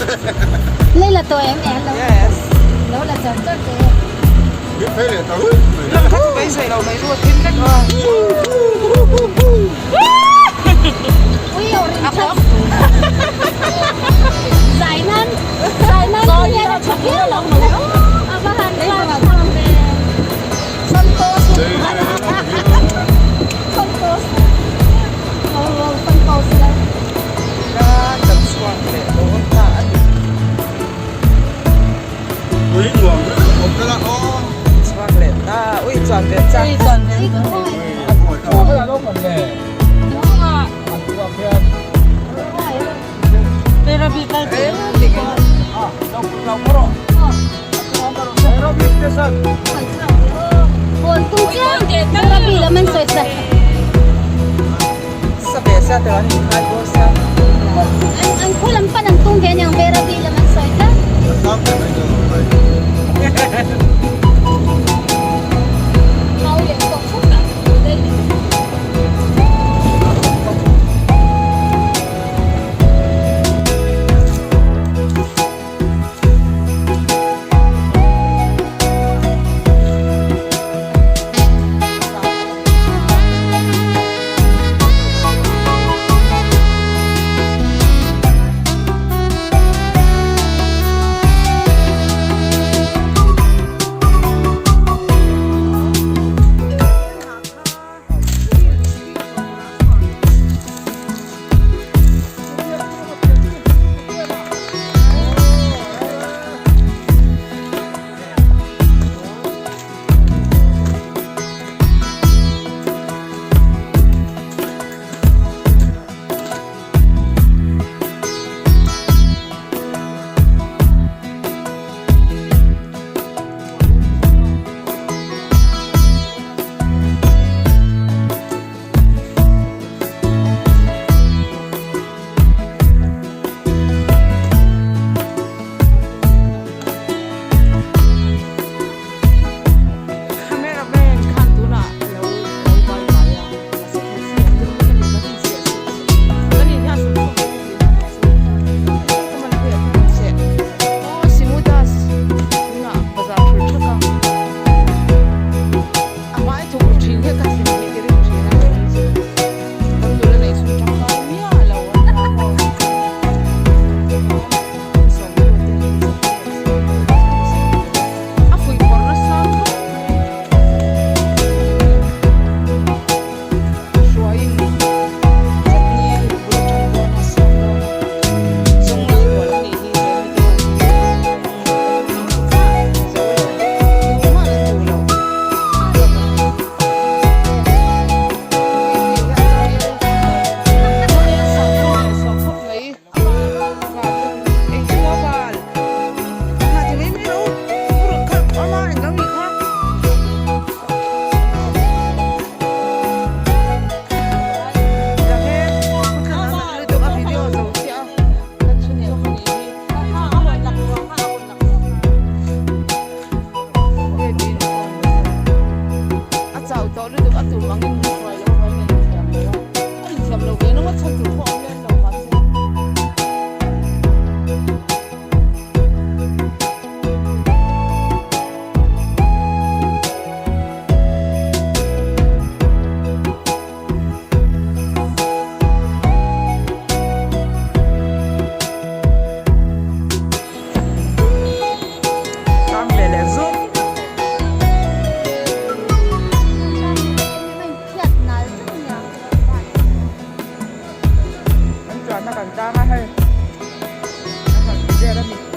Lei la tawh em em lo. Yes. Lo la char char te. Min phei leh ta ruih mai. Lam kha chu beisei lo mai ru a thim vek a. Ui orange kha. Zai nan zai nan chu hian a tha viau lo maw. A va han tha tha ve. Santos. Santos. Khan kan chhuak leh dawn ta a ni. Ui nuam awm ta la aw. Chhuak leh ta ui chuan ve chak. Ui chuan ve Cameraman khan tunah a lo lo vai vai a mahse thei si a thil kan in kan in siah siah kan in hian sum sum ka man pui a thil che aw simudas tunah bazar thur thak a a hmai thuk thin hi ka thin hi ka ring thin a kan nula neih chhun tangkai miah lo a ni maw. A fuihpawrh nasa khawp mai. Hruaiin chutney bul atang dawn a siam dawn a, zawng lai rual a nih hi he video hi zo lo tumah an duh lo. A chau tawh lutuk a tum angin min hruai lo avangin a inthiam lo a, a inthiam lo ve ringawt chhan tur pawh a awm lem lo mahse. Tang leh leh zuk. Kan chuanna kan tang a hei. A han ti vel a ni.